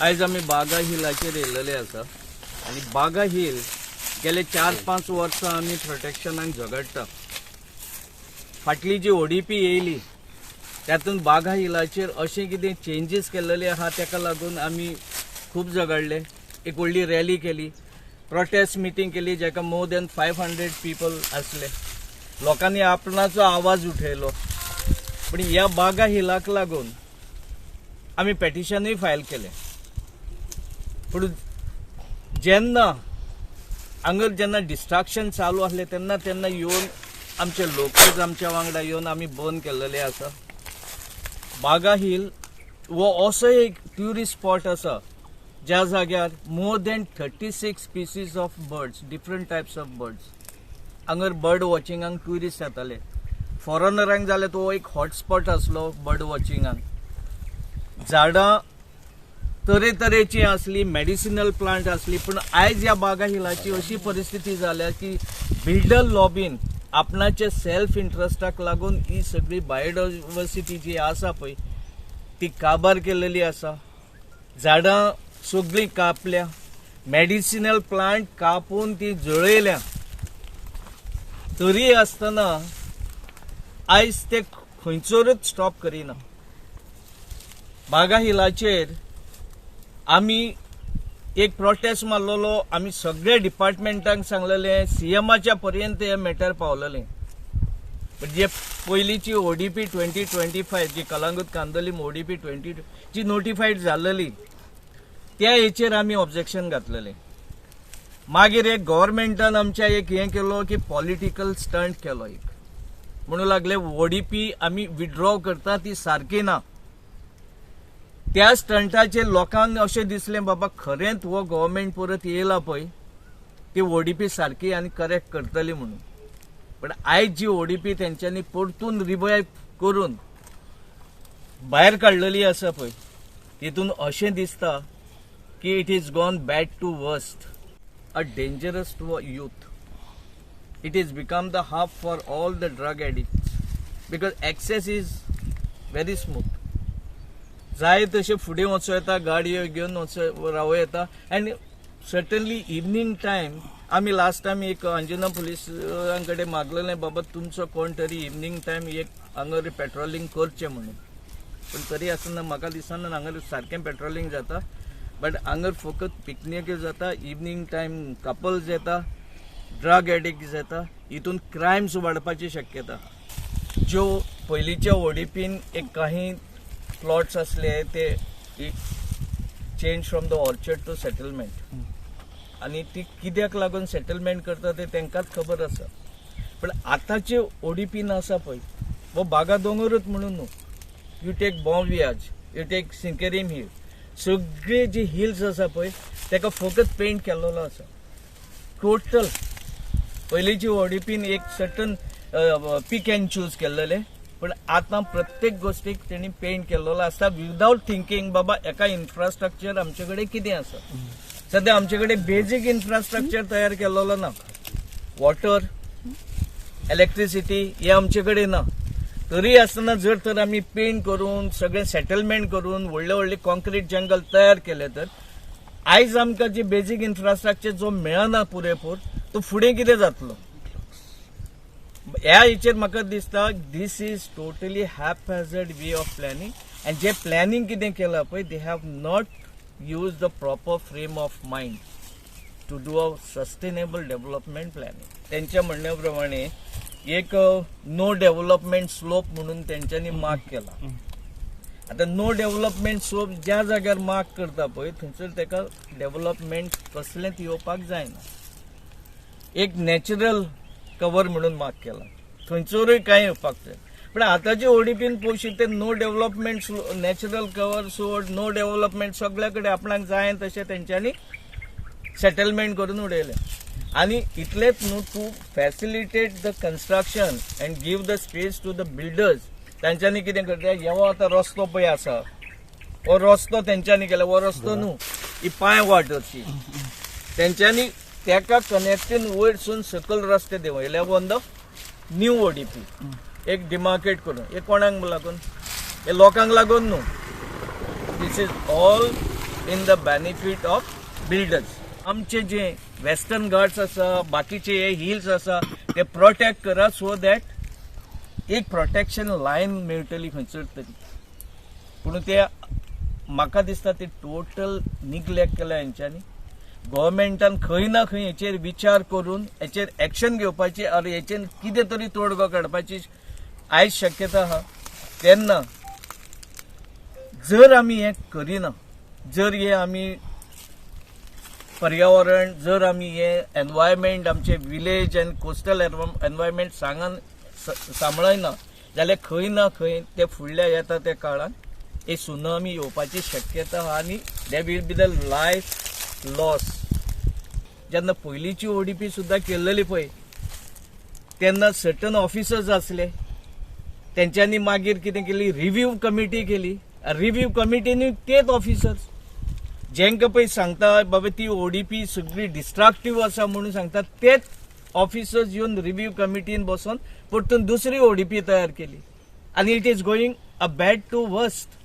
आयज आमी बागा हिलाचेर येयलेले आसा आनी बागा हिल गेले 4-5 वर्सां आमी प्रोटेक्शनाक झगडटा. फाटली जी ओडीपी येयली त्यातून बागा हिलाचेर अशें कितें चेंजीस केल्लेले आहा, तेका लागून आमी खूब झगडले. एक व्हडली रॅली केली, प्रोटेस्ट मिटींग केली, जाका मोर दॅन 500 पीपल आसले. लोकांनी आपणाचो आवाज उठयलो. पूण ह्या बागा हिलाक लागून आमी पेटिशनूय फायल केलें. पूण जेन्ना हांगर जेन्ना डिस्ट्रक्शन चालू आसलें तेन्ना तेन्ना येवन आमचे लोकल्स आमच्या वांगडा येवन आमी बंद केल्लेले आसा. बागा हिल हो असो एक ट्युरिस्ट स्पॉट आसा ज्या जाग्यार more than 36 species of birds, different types of birds, हांगर बर्ड वॉचिंगाक ट्युरिस्ट येताले. फॉरेनरांक जाल्यार तो एक हॉटस्पॉट आसलो बर्ड वॉचिंगाक. झाडां तरेतरेची आसली, मेडिसिनल प्लांट आसली. पूण आयज ह्या बागा हिलाची अशी परिस्थिती जाल्या की बिल्डर लॉबीन आपणाचे सेल्फ इंट्रस्टाक लागून ही सगळी बायोडायवर्सिटी जी आसा पळय ती काबार केलेली आसा. झाडां सगळीं कापल्या, मेडिसिनल प्लांट कापून ती जळयल्या. तरी आसतना आयज ते खंयसरूच स्टॉप करिना. बागा हिलाचेर आमी एक प्रोटेस्ट मारलेलो, आमी सगळे डिपार्टमेंटांक सांगलेले, सीएमाच्या पर्यंत हे मॅटर पावलेले. जे पयलींची ओडीपी 2025 जी कलांगूट कांदोलीम ओडीपी 20 जी नोटिफाईड जाल्लेली त्या हेचेर आमी ऑब्जेक्शन घातलेले. मागीर एक गव्हर्मेंटान आमच्या एक हें केलो की पॉलिटिकल स्टंट केलो. एक म्हणूं लागले ओडीपी आमी विड्रॉ करता ती सारकी ना. त्या स्टंटाचेर लोकांक अशें दिसलें बाबा खरेंच हो गव्हर्मेंट परत येयला पळय ती ओडीपी सारकी आनी करेक्ट करतली म्हणून. पण आयज जी ओडीपी तेंच्यांनी परतून रिवायव करून भायर काडलेली आसा पळय तितून अशें दिसता की it is gone bad to worst, a dangerous to a youth. It is become the hub for all the drug addicts because access is very smooth. जाय तशें फुडें वचूं येता, गाडयो घेवन वचूं रावूं येता. आनी सर्टनली इवनींग टायम आमी लास्ट टायम एक अंजुना पुलिसां कडेन मागलेलें बाबा तुमचो कोण तरी इवनींग टायम एक हांगर पेट्रोलिंग करचें म्हणून. पूण तरी आसतना म्हाका दिसना हांगर सारकें पेट्रोलिंग जाता. बट हांगर फकत पिकनीक जाता, इवनींग टायम कपल्स येता, ड्रग एडिक्ट येता, हितून क्रायम्स वाडपाची शक्यता. ज्यो पयलींच्या ओडीपीन एक काही प्लॉट्स असले ते change from the orchard to settlement. आनी ती कित्याक लागून सेटलमेंट करता ते तांकांच खबर आसा. पण आतांचे ओडीपीन आसा पळय हो बागा दोंगरूच म्हणून न्हू, you take Bom Viagem, you take Sinquerim hill, सगळे जे हिल्स आसा पळय ताका फकत पेंट केल्लो आसा टोटल. पयलींची ओडीपीन एक सर्टन पीक एंड चूज केल्लेले, पण आतां प्रत्येक गोष्टीक तेणी पेंट केल्लो आसता विदाउट थिंकींग बाबा एका इन्फ्रास्ट्रक्चर आमचे कडेन कितें आसा. सद्या आमचे कडेन बेजीक इन्फ्रास्ट्रक्चर तयार केल्लो ना, वॉटर, इलेक्ट्रिसिटी हे आमचे कडेन ना. तरी आसतना जर तर आमी पेंट करून सगळें सेटलमेंट करून व्हडले व्हडले कॉन्क्रीट जंगल तयार केले तर आयज आमकां जे बेजीक इन्फ्रास्ट्रक्चर जो मेळना पुरेपूर तो फुडें कितें जातलो ह्या हेचेर म्हाका दिसता this is totally haphazard way of planning. आनी जे प्लॅनिंग कितें केलां पळय they have not use the proper frame of mind to do a sustainable development planning. तेंच्या म्हणण्या प्रमाणे एक नो डेव्हलपमेंट स्लोप म्हणून तेंच्यांनी मार्क केला. आतां नो डेव्हलपमेंट स्लोप ज्या जाग्यार मार्क करता पळय थंयसर तेका डेव्हलपमेंट कसलेंच येवपाक जायना. एक नॅचरल कवर म्हणून मार्क केला, थंयसरूय कांय येवपाक जाय. पण आतांचे ओडीपीन पळोवशी ते नो डेव्हलपमेंट नॅचरल कवर सोड नो डेव्हलपमेंट सगळ्या कडेन आपणाक जाय तशें तेंच्यांनी सेटलमेंट करून उडयलें. आनी इतलेंच न्हू, to facilitate the construction and give the space to the builders तेंच्यांनी कितें करता, हो आतां रस्तो पळय आसा हो रस्तो तेंच्यांनी केला, हो रस्तो न्हू, ही पांय वाट अशी तेंच्यांनी तेका कनेक्टीन वयरसून सकयल रस्ते देंवयले on the new ODP एक डिमार्केट करून. हे कोणाक लागून, हे लोकांक लागून न्हू, this is all in the benefit of builders. आमचे जे वेस्टर्न घाट्स आसा, बाकीचे हे हिल्स आसा, ते प्रोटेक्ट करा, सो that एक प्रोटेक्शन लायन मेळटली खंयसर तरी. पूण ते म्हाका दिसता ते टोटल निग्लेक्ट केल्या हेंच्यांनी. गव्हर्मेंटान खंय ना खंय हेचेर विचार करून हेचेर एक्शन घेवपाची आनी हेचेर कितें तरी तोडगो काडपाची आयज शक्यता आहा. तेन्ना जर आमी हें करिना, जर हे आमी पर्यावरण, जर आमी हे एनवायरमेंट, आमचे विलेज अँड कोस्टल एनवायरमेंट सांगान सांबाळना जाल्यार खंय ना खंय ते फुडल्या येता त्या काळान एक सुनामी येवपाची शक्यता आहा आनी there will be the life loss. जेन्ना पयलींची ओडीपी सुद्दां केल्लेली पळय, तेन्ना सर्टन ऑफिसर्स आसले, तेंच्यांनी मागीर कितें केली, रिव्यू कमिटी केली. रिव्यू कमिटीनी तेच ऑफिसर्स जेंका पळय सांगता बाबा ती ओडीपी सगळी डिस्ट्रक्टीव आसा म्हणून सांगता, तेच ऑफिसर्स येवन रिव्यू कमिटीन बसोन परतून दुसरी ओडीपी तयार केली आनी it is going a bad to worst.